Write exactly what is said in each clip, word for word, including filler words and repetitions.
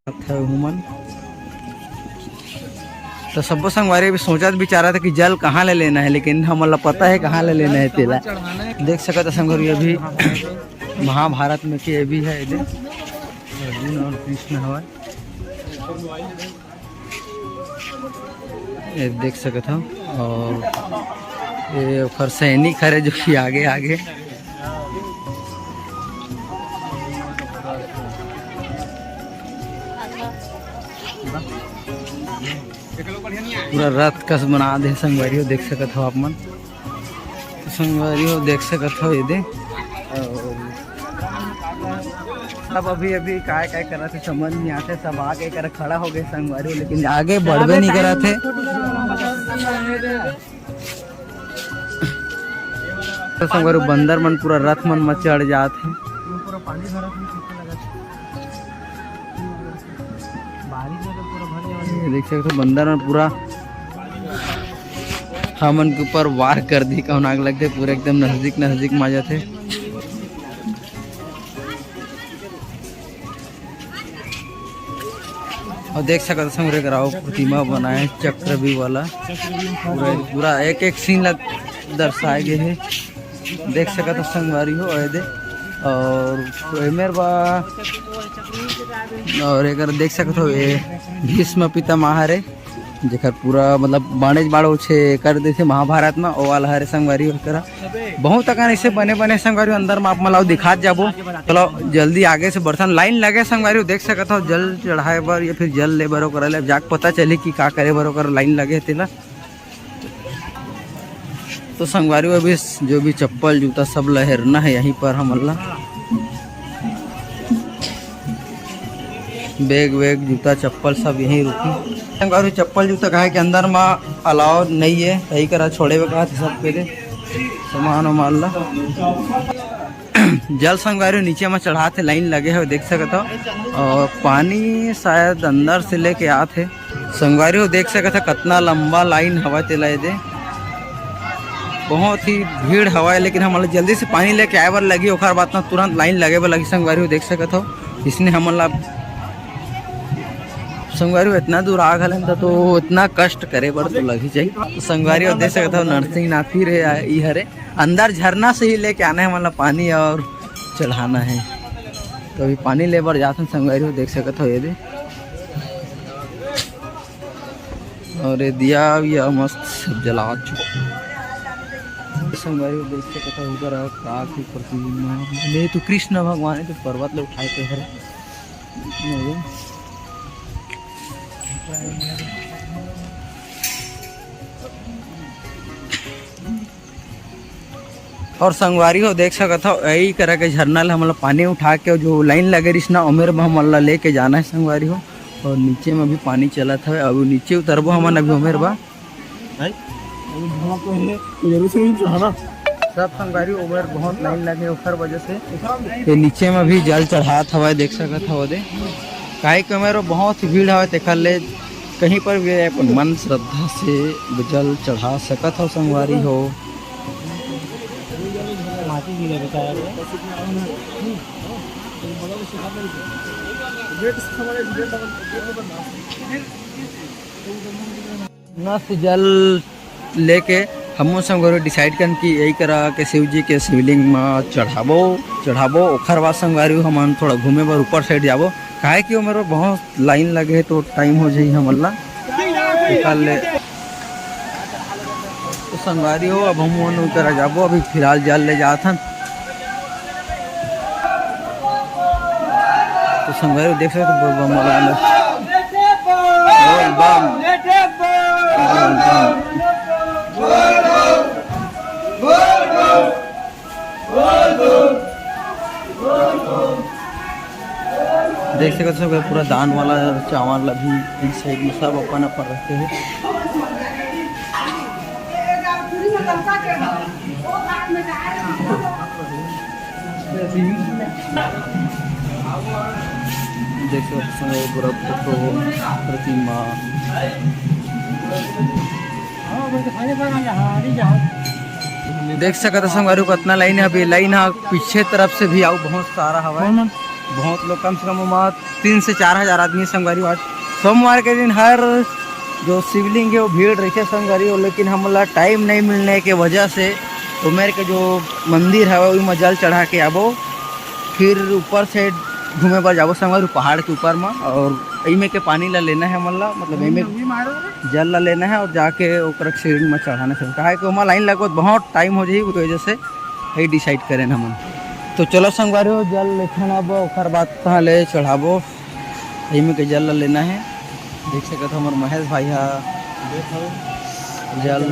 थे उमन। तो सब्बो संगवारी अभी सोचत विचारत हे कि जल कहाँ ले लेना हे, लेकिन हमन ला पता हे कहाँ ले लेना हे तेला। देख सकत हो संगवारी, अभी महाभारत में के अभी हे एदे अर्जुन और कृष्ण हवय। ये देख सकत हो, और ये ओकर सैनिक हरे जो कि आगे आगे। पूरा रथ कस बना दे संगवारी हो, देख सकत हो आप मन। तो संगवारी हो, देख सकत हो ये दे। और अब अभी अभी काय काय करत हे समझ नहीं आते, सब आगे कर खड़ा हो गए संगवारी हो, लेकिन आगे बढ़बे नहीं करत हे। तो संगवारी हो, बंदर मन पूरा रथ मन म चढ़ जात हे। ये देख सकते हो, बंदर मन पूरा हमन के ऊपर वार कर दी, कौन आग लगते, पूरा एकदम नजदीक नजदीक में आ जाते। और देख सकत हो संगवारी हो, प्रतिमा बनाए चक्रव्यूह वाला, पूरा पूरा एक एक सीन ला दर्शाए गए हे। देख सकत हो संगवारी हो, ये दे। और एमेर बा, और एकर देख सकत हो, ये भीष्म पितामह हरे, जेकर पूरा मतलब बाणेच बाण उछे कर देथे महाभारत में, ओ वाला हरे संगवारी हो। एकरा बहुत अकन ऐसे बने बने संगवारी हो, अंदर में आप मन ला दिखात जाबो। चलो जल्दी आगे से बढ़थन, लाइन लगे संगवारी हो, देख सकत हो जल चढ़ाए बर या फिर जल ले बर ओकरा ले जाके पता चली कि का करे बर ओकर लाइन लगे हे तेला। तो संगवारी हो, अभी जो भी चप्पल जूता सब लहेरना है यहीं पर हमन ला। बैग वैग जूता चप्पल सब यहीं रुकी। संगवारी हो, चप्पल जूता काहे के अंदर मा अलाउ नहीं है, यही करा छोड़े हुए कहा सब पहले सामान वामान ला। जल संगवारी हो नीचे में चढ़ात हे, लाइन लगे हे, देख सकत हो। और पानी शायद अंदर से लेके आत हे। संगवारी हो देख सकत हो कतना लंबा लाइन हवय तेला ये दे। बहुत ही भीड़ हवय, लेकिन हमन ला जल्दी से पानी लेके आए बर लगही, ओकर बाद ना तुरंत लाइन लगे बर लगही। संगवारी हो देख सकत हो, इसने हमन ला संगवारी हो इतना दूर आ घलन त तो इतना कष्ट करे बर तो लगही जाही। तो संगवारी हो देख सकत हो नरसिंह नाथ ही रे, ई हरे अंदर झरना से ही लेके आना है हमन ला पानी और चढ़ाना है। तो अभी पानी ले बर जाथन संगवारी हो, देख सकत हो ये दे। और ये दिया विया मस्त सब जला चुके संगवारी हो, देख सकत हो उधर का की प्रतिमा। ये तो कृष्ण भगवान है, तो पर्वत ले उठाए के हरे। और संगवारी हो देख सकत हो, यही करा के झरना ले हमन ला पानी उठा के जो लाइन लगे रिहिस ना, ओमेर बा हमन ला लेके जाना है संगवारी हो। और नीचे में भी पानी चलत हवे, अब नीचे उतरबो हमन अभी ओमेर बा। भाई, अभी धुआं तो है, जरूर से नहीं चढ़ाना। सब संगवारी ओमेर बहुत लाइन लगे, ओकर वजह से ये नीचे में भी जल चढ़ात हवय, देख सकत हव दे। काहे कि ओमेर बहुत भीड़ हवय, तेकर ले कहीं पर भी अपन मन श्रद्धा से जल चढ़ा सकत हो संगवारी हो। न से जल लेके हमू संगवारी decide करन कि यही करा के शिव जी के शिवलिंग म चढ़ाबो, चढ़ाबो। ओखर बाद संगवारी हमन थोड़ा घूमे बर ऊपर side जाबो, काहे कि ओमेर बहुत लाइन लगे हे तो टाइम हो जाही हमन ला। निकाल ले। तो संगवारी हो, अब हम मन करा जाबो, अभी फिलहाल जल ले जात हन। तो संगवारी हो, देख सकते हो, बोल बम वाला गाना। बोल बम। बोल बम। देख सकत हो, पूरा दान वाला चावल अभी इस side में सब अपन अपन रखे हैं। देख सकत हो, पूरा फोटो, प्रतिमा। देख सकत हो संगवारी हो, कतना लाइन है। अभी लाइन है, पीछे तरफ से भी आऊ बहुत सारा हवा है। बहुत लोग, कम से कम ओमा तीन से चार हजार आदमी संगवारी हो। आज सोमवार के दिन हर जो शिवलिंग है वो भीड़ रहिथे संगवारी हो, लेकिन हमन ला टाइम नहीं मिलने के वजह से उमेर के जो मंदिर हवे ओही म जल चढ़ा के आबो, फिर ऊपर से घूमे बर जाबो संगवारी पहाड़ के ऊपर म। और एमे के पानी ला लेना है हमन ला, मतलब एमे जल ला लेना है और जाके ओकरा सीढ़ी म चढ़ाना है, काहे कि ओमा लाइन लगत बहुत टाइम हो जाही, ओकर वजह से यही डिसाइड करेन हमन। तो चलो संगवारी हो, जल लेथन अब, ओकर बाद तहाँ ले चढ़ाबो। एमे के जल ल लेना है। देख सकत हो हमर महेश भाई हा जल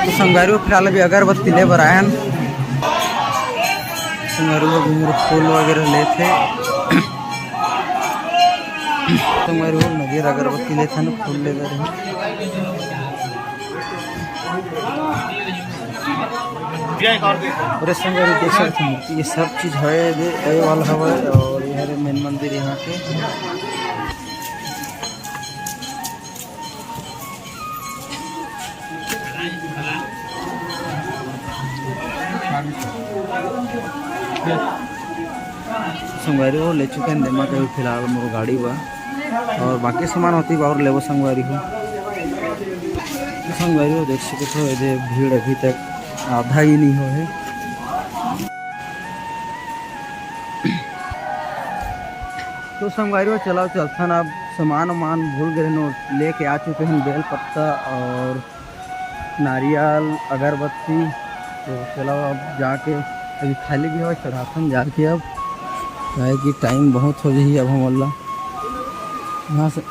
तो संगवारी हो, फिलहाल अभी अगरबत्ती ले बर आए हन। संगवारी हो, अभी मेरे फूल वगैरह लेथे। संगवारी हो, नगेर अगरबत्ती लेथे न, फूल ले बर। अरे संगवारी देख सकते हैं, ये सब चीज है, ये, ये वाला हवा है और ये हरे मेन मंदिर यहाँ के। संगवारी हो, ले चुके हैं देमा के फिलहाल मोर गाड़ी बा और बाकी सामान होती बा और लेबो संगवारी हो। संगवारी हो, देख सकते हो, ये भीड़ अभी तक आधा ही नहीं हो है। तो संगवारी हो, चलाओ चलथन, अब सामान वामान भूल गए, लेके आ चुके हैं बेल पत्ता और नारियल, अगरबत्ती। तो चलो अब जाके अभी खाली भी हो, चढ़ाथन जाके अब, काहे कि टाइम बहुत हो जाही अब हमन ला यहाँ से।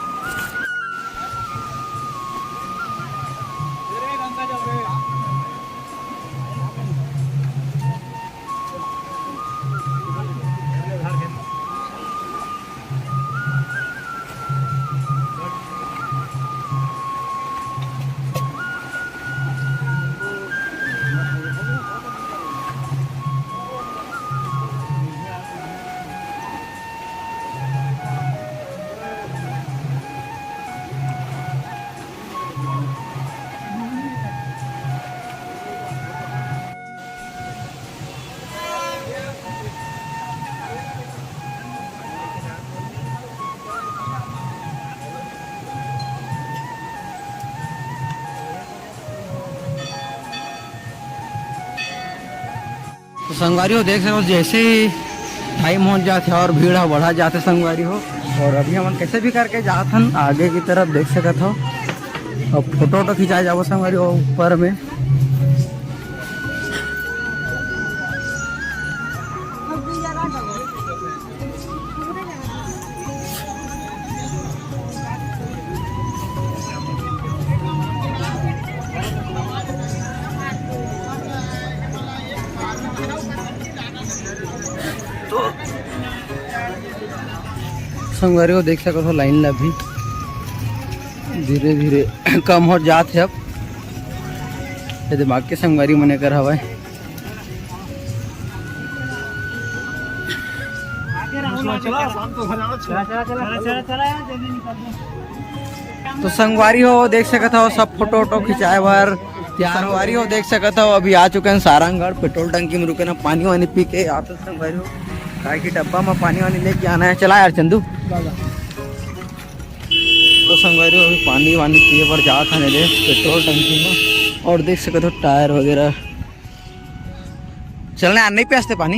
तो संगवारी हो, देख सकते हो, जैसे ही टाइम हो जाते और भीड़ ह बढ़ा जाते संगवारी हो। और अभी हमन कैसे भी करके जात हन आगे की तरफ, देख सकत हो। अब फोटो वोटो खिंचाए जाबो संगवारी हो ऊपर में। संगवारी हो, देख सकत हो लाइन ला भी धीरे धीरे कम हो जात है। अब ये दिमाग के संगवारी मने कर हवाए। तो संगवारी हो, देख सकत हो सब फोटो वोटो खिंचाए बर। संगवारी हो, देख सकत हो अभी आ चुके हैं सारंगढ़, पेट्रोल टंकी में रुके ना, पानी वानी पी के आते संगवारी हो, काहे कि डब्बा में पानी वानी लेके आना है। चला यार चंदू। तो संगवारी हो, अभी पानी वानी पिए बर जात हन रे पेट्रोल टंकी में। और देख सकत हो टायर वगैरह चलने आ, नहीं प्यासते पानी।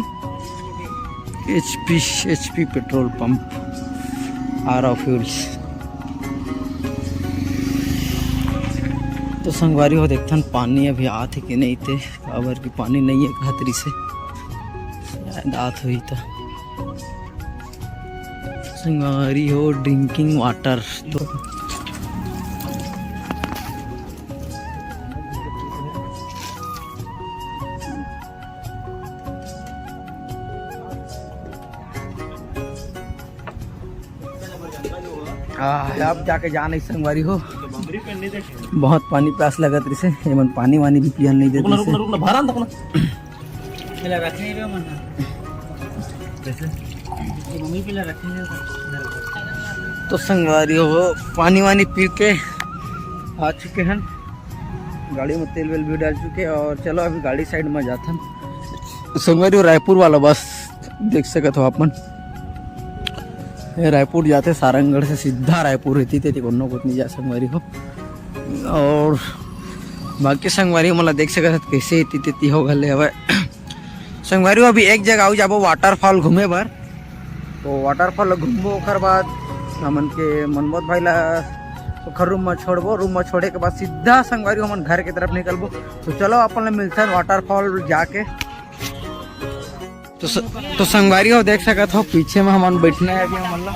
HP, HP petrol pump, R O fuels. तो संगवारी हो, देखथन पानी अभी आत है कि नहीं ते, काबर कि पानी नहीं है कहत रहिसे, शायद आत होही त। संगवारी हो, ड्रिंकिंग वाटर तो आह, अब जाके जान है संगवारी हो। बहुत पानी प्यास लगत रहिसे, एमन पानी वानी भी पियन नहीं देत रुकना, रहिसे। रुकना, रुकना, भरा न रुकना। पहले रखने दो मन। कैसे? ये मम्मी पहले रखने दो। तो संगवारी हो, पानी वानी पी के आ चुके हैं, गाड़ी में तेल वेल भी डाल चुके हैं और चलो अभी गाड़ी side में जाथन। संगवारी हो, रायपुर वाला बस देख सकत हो अपन, ये रायपुर जाथे सारंगढ़ से सीधा रायपुर, एती तेती कोनो कोत नहीं जा संगवारी हो। और बाकी संगवारी हो, मोला देख सकत हत कैसे एती तेती हो घले हवय। संगवारी हो, अभी एक जगह आऊ जाबो waterfall घूमे बर। तो waterfall घूमबो, ओकर बाद हमन के मनमोहन भाई ला ओकर room में छोड़बो। Room में छोड़े के बाद सीधा संगवारी हो हमन घर के तरफ निकलबो। तो चलो अपन ला मिलथन waterfall जाके। तो स-, तो संगवारी हो देख सकत हो पीछे में हमन बैठना है अभी हमन ला।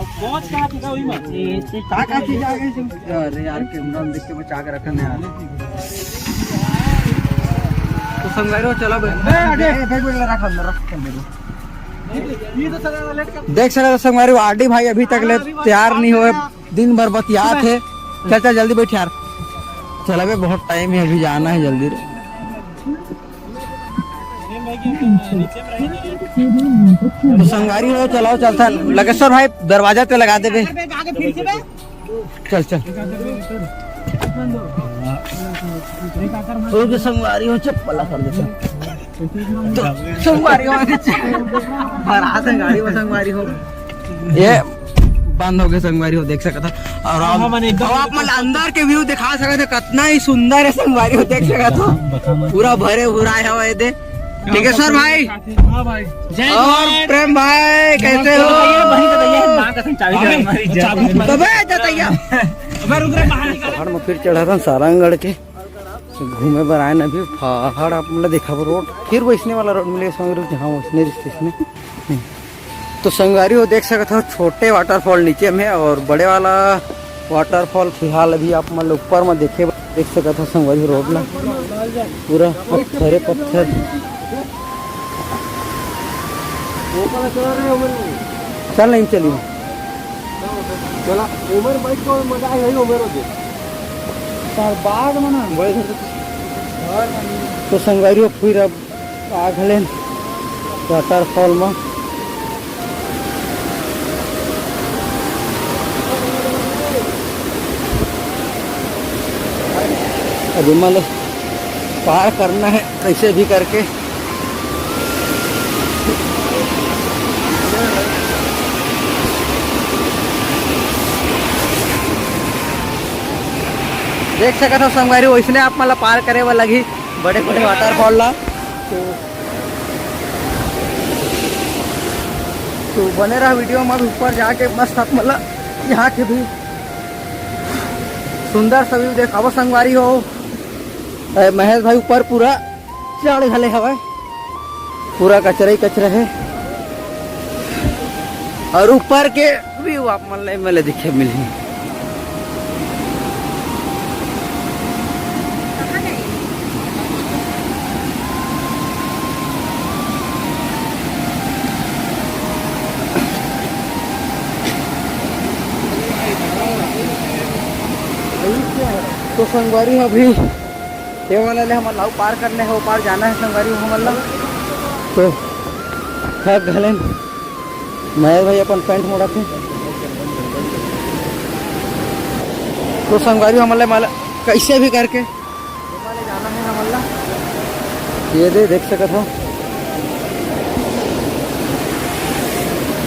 का का चीज आ गई? अरे यार, camera में देख के बचा के रखना यार। तो संगवारी हो चलो बे-, ए, अरे, ए, बैठ, बैठ, रख अंदर, रख अंदर। देख सकत हो संगवारी हो, आरडी भाई अभी तक ले तैयार नहीं होए, दिन भर बतियात हे। चल चल जल्दी बैठ यार, चल अबे बहुत time है, अभी जाना है जल्दी रे। तो संगवारी हो चलो चलथन, लकेश्वर भाई दरवाजा पे लगा देबे। चल चल। तो जो संगवारी हो चप्पल ला कर देते। तो संगवारी हो, भरा से गाड़ी में संगवारी हो। ये बंद हो गए संगवारी हो, देख सकत हो। और आप, हाँ, मैंने एकदम अब आप मन अंदर के view दिखा सकत हो, कितना ही सुंदर है संगवारी हो, देख सकत हो। पूरा भरे हुराए हवा ये दे। टिकेश्वर भाई। हाँ भाई। जय और जोहार। प्रेम भाई, कैसे हो? भैया, वहीं तो भैया, माँ कसम चाबी दे हमारी जय। चाबी मत दबे दे भैया। अबे रुक रे, बाहर निकल। पहाड़ में फिर चढ़ा था सारंगढ़ के। घूमे बर आए ना अभी पहाड़, आप मतलब देखा वो road, फिर वैसने वाला road मिले संग रूप जहाँ वैसने रिश्ते इसमें। तो संगवारी हो देख सकत हो छोटे waterfall नीचे में और बड़े वाला waterfall फिलहाल अभी आप मतलब ऊपर में देखे देख सकत हो संगवारी road ला पूरा पत्थरे पत्थर। चल नहीं चली। चला, उमर bike का मजा आए, यही उमर होते। सर, बाद में ना। तो संगवारी हो फिर अब आ घलेन waterfall में। अभी मतलब पार करना है कैसे भी करके। देख सकत हो संगवारी, वैसने आप मतलब पार करे बर लगही बड़े बड़े waterfall ला। तो, तो बने रहा video में, अभी ऊपर जाके मस्त आप मतलब यहाँ के भी सुंदर सा view देखाबो संगवारी हो। ए, महेश भाई ऊपर पूरा चढ़ घले हवय, पूरा कचरा ही कचरा है। और ऊपर के view आप मन ला एमे ले दिखे मिलही। तो संगवारी अभी ये वाला ले हमन ला पार करने हो, पार जाना है संगवारी हो हमन ला। तो थक घलेन महेश भाई अपन pant मोड़त हे। तो संगवारी हो हमन ला कैसे भी करके जाना है हमन ला। ये दे देख सकत हो।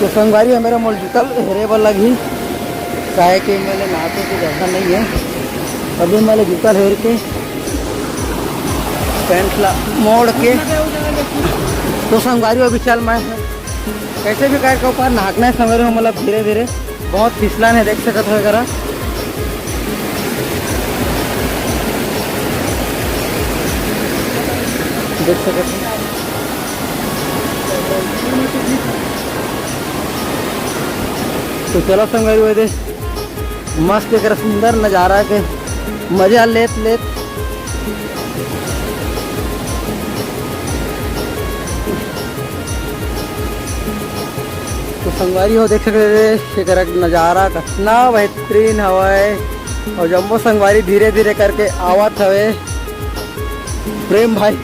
तो संगवारी हो मेरा मोल जूता हेरे बर लगही, काहे कि मेरे नाते की जगह नहीं है। अभी मैं जूता हेर के pant ला मोड़ के, तो संगवारी हो अभी चल मैं कैसे भी करके ऊपर नाहकना है संगवारी हो, मतलब धीरे धीरे बहुत फिसलन है, देख सकत हो करा, देख सकत हो। तो चलो संगवारी हो दे, मस्त एक सुंदर नजारा के मजा लेत लेत। तो संगवारी हो, देख सकत हव एकर नजारा कतना बेहतरीन हवय। अउ जम्मो संगवारी धीरे धीरे करके आवत हवे। प्रेम भाई,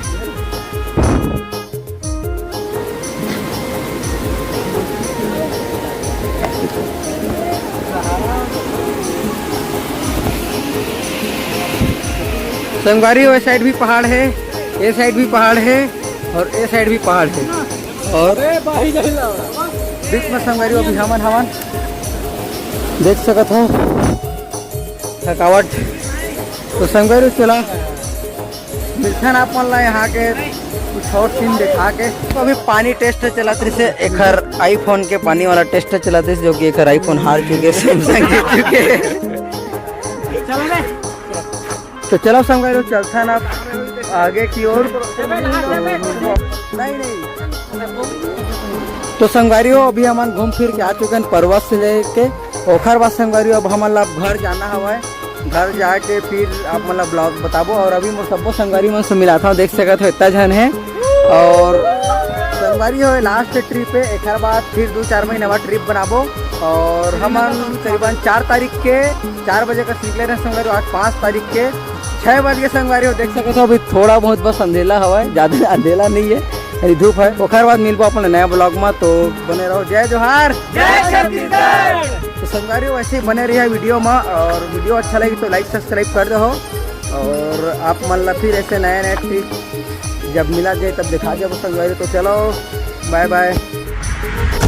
संगवारी हो, ए साइड भी पहाड़ हे, ए साइड भी पहाड़ हे अउ ए साइड भी पहाड़ हे। अउ बीच में संगवारी हो अभी हमन हवन, देख सकत हव थकावट। तो संगवारी हो, चला मिलथन आप मन ला यहाँ के कुछ अउ सीन दिखा के। तो अभी पानी टेस्ट चलत रहिस हे, एकर iPhone के पानी वाला टेस्ट चलत रहिस हे, जो कि एकर iPhone हार चुके, Samsung जीत चुके। तो चलो संगवारी हो, चलथन अब आगे की ओर। नहीं, नहीं। तो संगवारी हो, अभी हमन घूम फिर के आ चुके हैं पर्वत से लेके। ओखर बाद संगवारी हो, अब हमन ला अब घर जाना हवय। घर जाके फिर आप मन ला vlog बताबो। अउ अभी मोर सब्बो संगवारी मन से मिलाथव, देख सकत हव इतना झन हे। अउ संगवारी हो, last trip हे, एकर बाद फिर दू चार महीना बाद trip बनाबो। अउ हमन करीबन चार तारीख के चार बजे कस निकले रहेन संगवारी हो, आज पाँच तारीख के छह बज के संगवारी हो, देख सकत हव अभी थोड़ा बहुत बस अंधेला हवय, ज्यादा अंधेला नहीं हे, अभी धूप हे। ओखर बाद मिलबो अपन नया vlog में, तो बने रहो। जय जोहार, जय छत्तीसगढ़। तो संगवारी हो, ऐसे ही बने रहिए video में, अउ video अच्छा लगी तो like subscribe कर दो। अउ आप मन ला फिर ऐसे नया नया trip जब मिला जाए तब दिखा जाबो संगवारी। तो चलो, bye bye।